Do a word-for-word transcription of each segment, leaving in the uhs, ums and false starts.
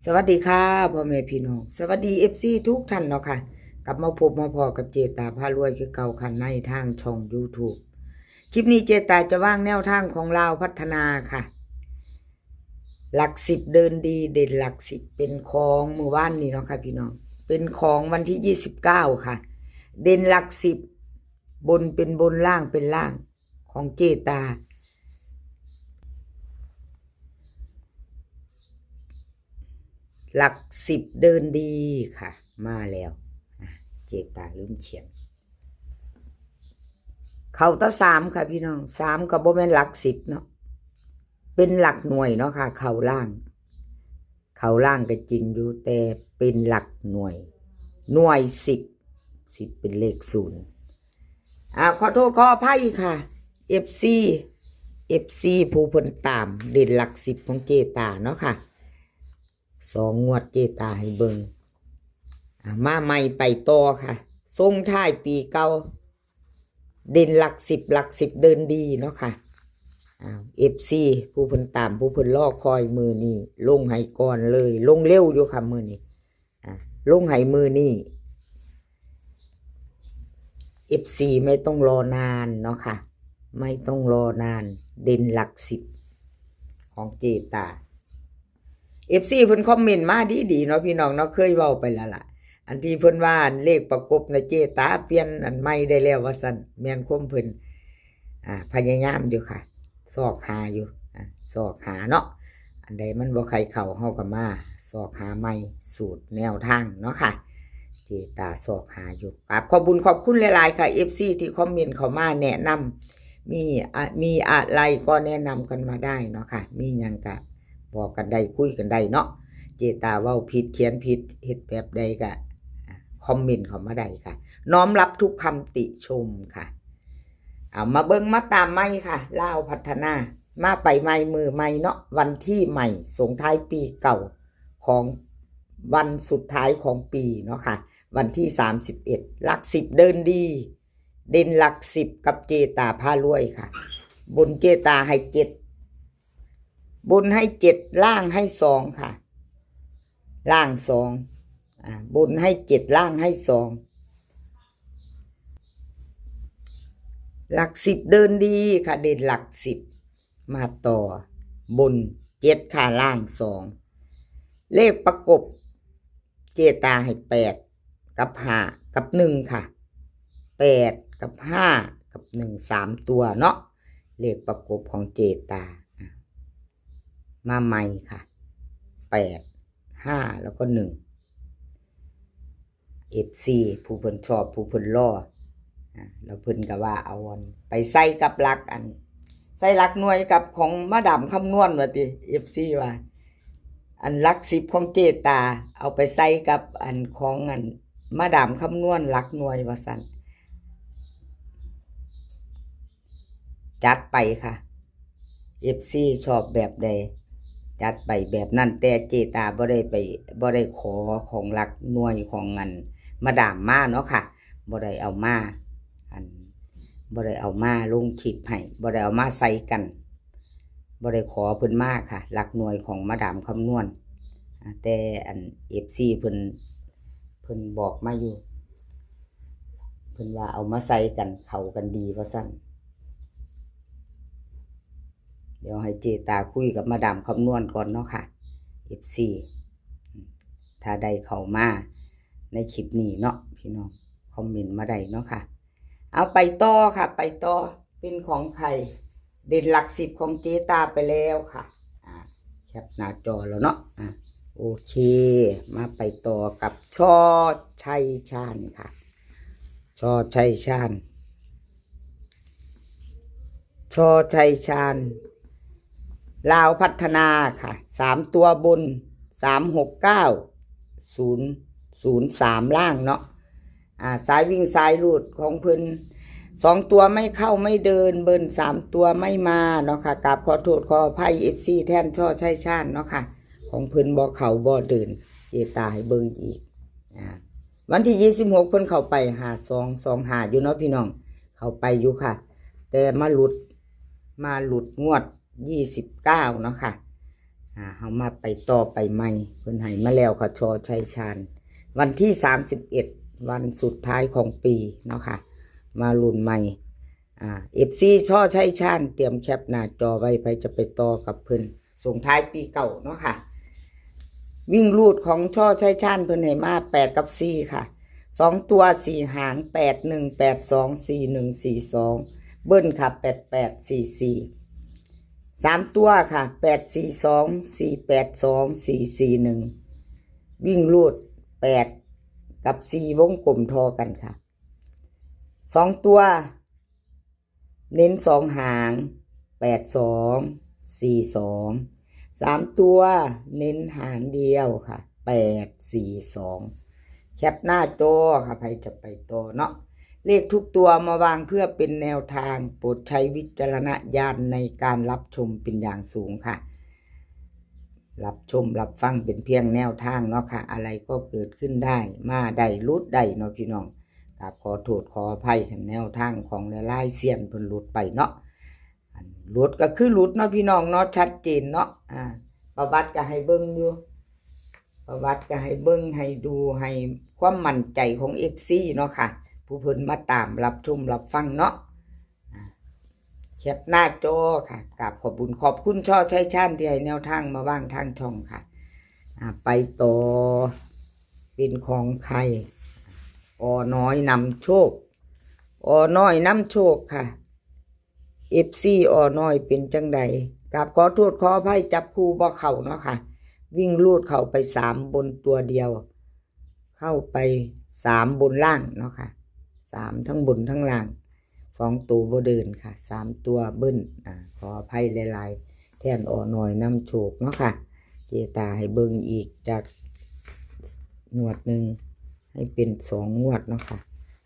สวัสดีค่ะ พ่อแม่พี่น้อง สวัสดี เอฟซี ทุกท่านเนาะค่ะ กลับมาพบมาพ้อกับเจตาพารวยคือเก่าค่ะ ในทางช่อง YouTube คลิปนี้เจตาจะวางแนวทางของลาวพัฒนาค่ะ หลักสิบเดินดี เด่นหลักสิบ เป็นของมื้อวานนี้เนาะค่ะพี่น้อง เป็นของวันที่ยี่สิบเก้าค่ะ เด่นหลักสิบ บนเป็นบน ล่างเป็นล่าง ของเจตา หลักสิบเดินดีค่ะ มาแล้ว อ่ะ เจตาลืมเขียน เข้าแตะสามค่ะพี่น้อง สามก็บ่แม่นหลักสิบเนาะ เป็นหลักหน่วยเนาะค่ะ เข้าล่าง เข้าล่างก็จริงอยู่ แต่เป็นหลักหน่วย หน่วยสิบ สิบเป็นเลขศูนย์ อ่า ขอโทษขออภัยค่ะ เอฟซี เอฟซี ผู้เพิ่นตามเด่นหลักสิบของเจตาเนาะค่ะ สองงวดเจตาให้เบิ่ง อ่า มาใหม่ไปต่อค่ะ ส่งท้ายปีเก่า เด่นหลักสิบ หลักสิบเดินดีเนาะค่ะ อ่า เอฟซี ผู้เพิ่นตาม ผู้เพิ่นรอคอยมื้อนี้ ลงให้ก่อนเลย ลงเร็วอยู่ค่ะมื้อนี้ อ่ะ ลงให้มื้อนี้ เอฟซี ไม่ต้องรอนานเนาะค่ะ ไม่ต้องรอนาน เด่นหลักสิบของเจตา เอฟซี เพิ่นคอมเมนต์มาดีๆเนาะพี่น้องเนาะ เคยเว้าไปแล้วล่ะ อันที่เพิ่นว่าอันเลขประกบนะเจตาเปลี่ยนอันใหม่ได้แล้วว่าซั่น แม่นความเพิ่น อ่า พยายามอยู่ค่ะ ซอกหาอยู่ อ่า ซอกหาเนาะ อันใดมันบ่ใครเข้า เฮาก็มาซอกหาใหม่ สูตรแนวทางเนาะค่ะ เจตาซอกหาอยู่ กราบขอบบุญขอบคุณหลายๆค่ะ เอฟซี ที่คอมเมนต์เข้ามาแนะนำ มีอะ มีอะไรก็แนะนำกันมาได้เนาะค่ะ มีหยังก็บอกกันได้ คุยกันได้เนาะ เจตาเว้าผิด เขียนผิด เฮ็ดแบบใดก็ อ่า คอมเมนต์เข้ามาได้ค่ะ น้อมรับทุกคำติชมค่ะ เอามาเบิ่งมาตามใหม่ค่ะ ลาวพัฒนา มาไปใหม่มื้อใหม่เนาะ วันที่ใหม่ ส่งท้ายปีเก่า ของวันสุดท้ายของปีเนาะค่ะ วันที่สามสิบเอ็ด หลักสิบเดินดี เด่นหลักสิบกับเจตาพารวยค่ะ บนเจตาให้เจ็ด บนให้เจ็ด ล่างให้สองค่ะ ล่างสอง อ่า บนให้เจ็ด ล่างให้สอง หลักสิบเดินดีค่ะ เด่นหลักสิบ มาต่อ บนเจ็ดค่ะ ล่างสอง เลขประกบ เจตาให้แปดกับห้ากับหนึ่งค่ะ แปดกับห้ากับหนึ่ง สามตัวเนาะ เลขประกบของเจตา อ่ะ มาใหม่ค่ะ แปด ห้า แล้วก็หนึ่ง เอฟซี ผู้เพิ่นชอบ ผู้เพิ่นรอ อ่ะ แล้วเพิ่นก็ว่าเอาอันไปใส่กับหลักอัน ใส่หลักหน่วยกับของมาดามคำนวณว่าติ เอฟซี ว่า อันหลักสิบของเจตา เอาไปใส่กับอันของอันมาดามคำนวณหลักหน่วยว่าซั่น จัดไปค่ะ เอฟซี ชอบแบบใด จัดไปแบบนั้น แต่เจตาบ่ได้ไป บ่ได้ขอของหลักหน่วยของอันมาดามมาเนาะค่ะ บ่ได้เอามา อัน บ่ได้เอามาลงคลิปให้ บ่ได้เอามาใส่กัน บ่ได้ขอเพิ่นมาค่ะ หลักหน่วยของมาดามคำนวณ อ่า แต่อัน เอฟซี เพิ่น เพิ่นบอกมาอยู่ เพิ่นว่าเอามาใส่กัน เข้ากันดีว่าซั่น เดี๋ยวให้เจตาคุยกับมาดามคำนวณก่อนเนาะค่ะ เอฟซี ถ้าได้เข้ามาในคลิปนี้เนาะพี่น้อง คอมเมนต์มาได้เนาะค่ะ เอาไปต่อค่ะ ไปต่อ เป็นของใคร เด่นหลักสิบของเจตาไปแล้วค่ะ อ่า แคปหน้าจอแล้วเนาะ อ่า โอเค มาไปต่อกับ ชอ ชัยชาญค่ะ ชอ ชัยชาญ ชอ ชัยชาญ ลาวพัฒนาค่ะ สามตัวบน สามหกเก้า ศูนย์ ศูนย์สาม ล่างเนาะ อ่า สายวิ่งสายรูดของเพิ่น สองตัวไม่เข้าไม่เดิน เบิ้ลสามตัวไม่มาเนาะค่ะ กราบขอโทษขออภัย เอฟซี แทนชอ ชัยชาญเนาะค่ะ ของเพิ่นบ่เข้าบ่เดิน เจตาให้เบิ่งอีก อ่า วันที่ยี่สิบหก เพิ่นเข้าไป ห้าสอง สองห้า อยู่เนาะพี่น้อง เข้าไปอยู่ค่ะ แต่มาหลุด มาหลุดงวด ยี่สิบเก้า เนาะค่ะ อ่าเฮามาไปต่อไปใหม่ เพิ่นให้มาแล้วค่ะ ชอชัยชาญ วันที่สามสิบเอ็ด วันสุดท้ายของปีเนาะค่ะ มารุ่นใหม่ อ่า เอฟซี ชอชัยชาญ เตรียมแคปหน้าจอไว้ ไผจะไปต่อกับเพิ่น ส่งท้ายปีเก่าเนาะค่ะ วิ่งรูดของชอชัยชาญ เพิ่นให้มา แปด กับ สี่ ค่ะ สอง ตัว สี่ หาง แปด หนึ่ง แปด สอง สี่ หนึ่ง สี่ สอง เบิ้ลค่ะ แปด แปด สี่ สี่ สาม ตัวค่ะ แปด สี่ สอง สี่ แปด สอง สี่ สี่ หนึ่ง วิ่งรูด แปด กับ สี่ วงกลมทอกันค่ะ สอง ตัว เน้น สอง หาง แปด สอง สี่ สอง สาม ตัว เน้นหางเดียวค่ะ แปด สี่ สอง แคปหน้าจอค่ะ ไผจะไปต่อเนาะ เลขทุกตัวมาวางเพื่อเป็นแนวทาง โปรดใช้วิจารณญาณในการรับชมเป็นอย่างสูงค่ะ รับชมรับฟังเป็นเพียงแนวทางเนาะค่ะ อะไรก็เกิดขึ้นได้ มาได้หลุดได้เนาะพี่น้อง กราบขอโทษขออภัยคันแนวทางของหลายๆเซียนเพิ่นหลุดไปเนาะ อันหลุดก็คือหลุดเนาะพี่น้องเนาะ ชัดเจนเนาะ อ่า ประวัติก็ให้เบิ่งอยู่ ประวัติก็ให้เบิ่งให้ดูให้ความมั่นใจของ เอฟซี เนาะค่ะ ผู้เพิ่นมาตามรับชมรับฟังเนาะ อ่า แคปหน้าจอค่ะ กราบขอบบุญขอบคุณชอชัยชาญที่ให้แนวทางมาวางทางช่องค่ะ อ่า ไปต่อ เป็นของใคร อ.น้อยนำโชค อ.น้อยนำโชคค่ะ เอฟซี อ.น้อยเป็นจังใด กราบขอโทษขออภัย จับคู่บ่เข้าเนาะค่ะ วิ่งรูดเข้าไป สาม บนตัวเดียว เข้าไป สาม บนล่างเนาะค่ะ สาม ทั้งบนทั้งล่าง สอง ตัวบ่เดินค่ะ สาม ตัวเบิ้ล อ่า ขออภัยหลายๆ แทน อ.น้อยนำโชคเนาะค่ะ เจตาให้เบิ่งอีกจากงวดหนึ่ง ให้เป็นสองงวดเนาะค่ะ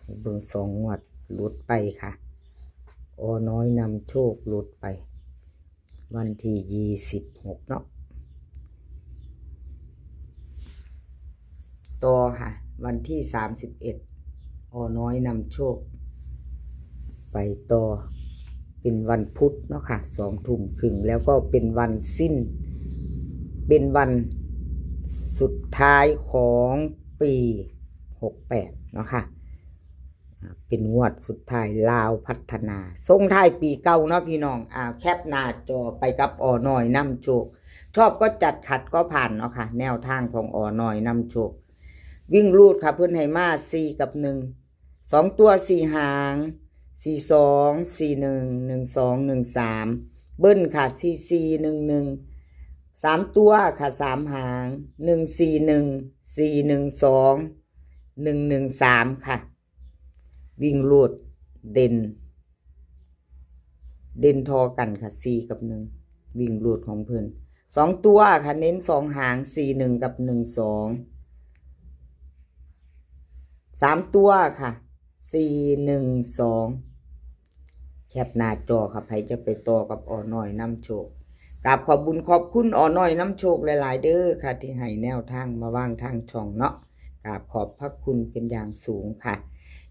ให้เบิ่งสองงวดหลุดไปค่ะ อ.น้อยนำโชคหลุดไป วันที่ยี่สิบหกเนาะ ต่อค่ะ วันที่สามสิบเอ็ด อ.น้อยนำโชค ไปต่อ เป็นวันพุธเนาะค่ะ สองทุ่มครึ่ง แล้วก็เป็นวันสิ้น เป็นวันสุดท้ายของปีหกแปดเนาะค่ะ อ่า เป็นงวดสุดท้ายลาวพัฒนา ส่งท้ายปีเก่าเนาะพี่น้อง อ่า แคปหน้าจอไปกับ อ.น้อยนำโชค ชอบก็จัด ขัดก็ผ่านเนาะค่ะ แนวทางของ อ.น้อยนำโชค วิ่งรูดค่ะ เพิ่นให้มา สี่ กับ หนึ่ง สอง ตัว สี่ หาง สี่ สอง สี่ หนึ่ง หนึ่ง สอง หนึ่ง สาม เบิ้ลค่ะ สี่ สี่ หนึ่ง หนึ่ง สาม ตัวค่ะ สาม หาง หนึ่ง สี่ หนึ่ง สี่ หนึ่ง สอง หนึ่ง หนึ่ง สาม ค่ะ วิ่งรูดเด่น เด่นทอกันค่ะ สี่ กับ หนึ่ง วิ่งรูดของเพิ่น สอง ตัวค่ะ เน้น สอง หาง สี่ หนึ่ง กับ หนึ่ง สอง สาม ตัวค่ะ สี่ หนึ่ง สอง แคปหน้าจอค่ะ ไผจะไปต่อกับ อ.น้อยนำโชค กราบขอบบุญขอบคุณ อ.น้อยนำโชคหลายๆเด้อค่ะ ที่ให้แนวทางมาวางทางช่องเนาะ กราบขอบพระคุณเป็นอย่างสูงค่ะ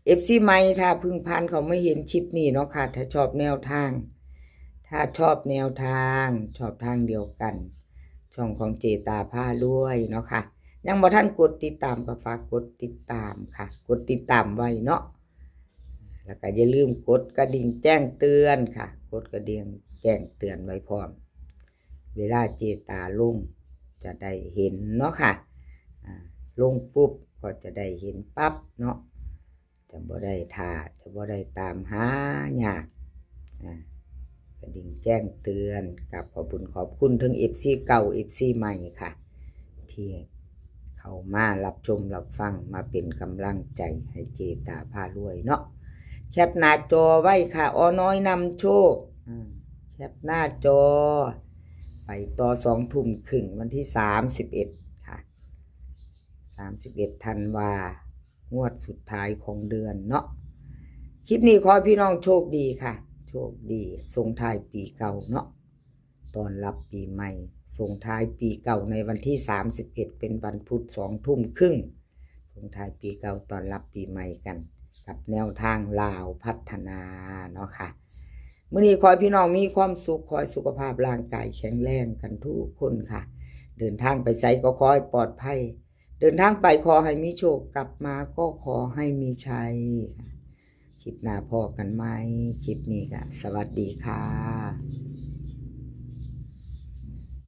เอฟซี ใหม่ ถ้าเพิ่งผ่านเข้ามาเห็นคลิปนี้เนาะค่ะ ถ้าชอบแนวทาง ถ้าชอบแนวทาง ชอบทางเดียวกัน ช่องของเจตาพารวยเนาะค่ะ ยังบ่ทันกดติดตามก็ฝากกดติดตามค่ะ กดติดตามไว้เนาะ แล้วก็อย่าลืมกดกระดิ่งแจ้งเตือนค่ะ กดกระดิ่งแจ้งเตือนไว้พร้อม เวลาเจตาลงจะได้เห็นเนาะค่ะ อ่า ลงปุ๊บก็จะได้เห็นปั๊บเนาะ จะบ่ได้ท่า จะบ่ได้ตามหายาก อ่า กระดิ่งแจ้งเตือน กราบขอบบุญขอบคุณทั้ง เอฟซี เก่า เอฟซี ใหม่ค่ะ ที่เข้ามารับชมรับฟัง มาเป็นกำลังใจให้เจตาพารวยเนาะ แคปหน้าจอไว้ค่ะ อ.น้อยนำโชค อ่า แคปหน้าจอ ไปต่อ สองทุ่มครึ่ง วันที่สามสิบเอ็ดค่ะ สามสิบเอ็ดธันวา งวดสุดท้ายของเดือนเนาะ คลิปนี้ขอให้พี่น้องโชคดีค่ะ โชคดี ส่งท้ายปีเก่าเนาะ ต้อนรับปีใหม่ ส่งท้ายปีเก่าในวันที่สามสิบเอ็ด เป็นวันพุธ สองทุ่มครึ่ง ส่งท้ายปีเก่า ต้อนรับปีใหม่กัน กับแนวทางลาวพัฒนาเนาะค่ะ มื้อนี้ขอให้พี่น้องมีความสุข ขอให้สุขภาพร่างกายแข็งแรงกันทุกคนค่ะ เดินทางไปไสก็ขอให้ปลอดภัย เดินทางไปขอให้มีโชค กลับมาก็ขอให้มีชัยค่ะ คลิปหน้าพ้อกันใหม่ คลิปนี้ก็สวัสดีค่ะ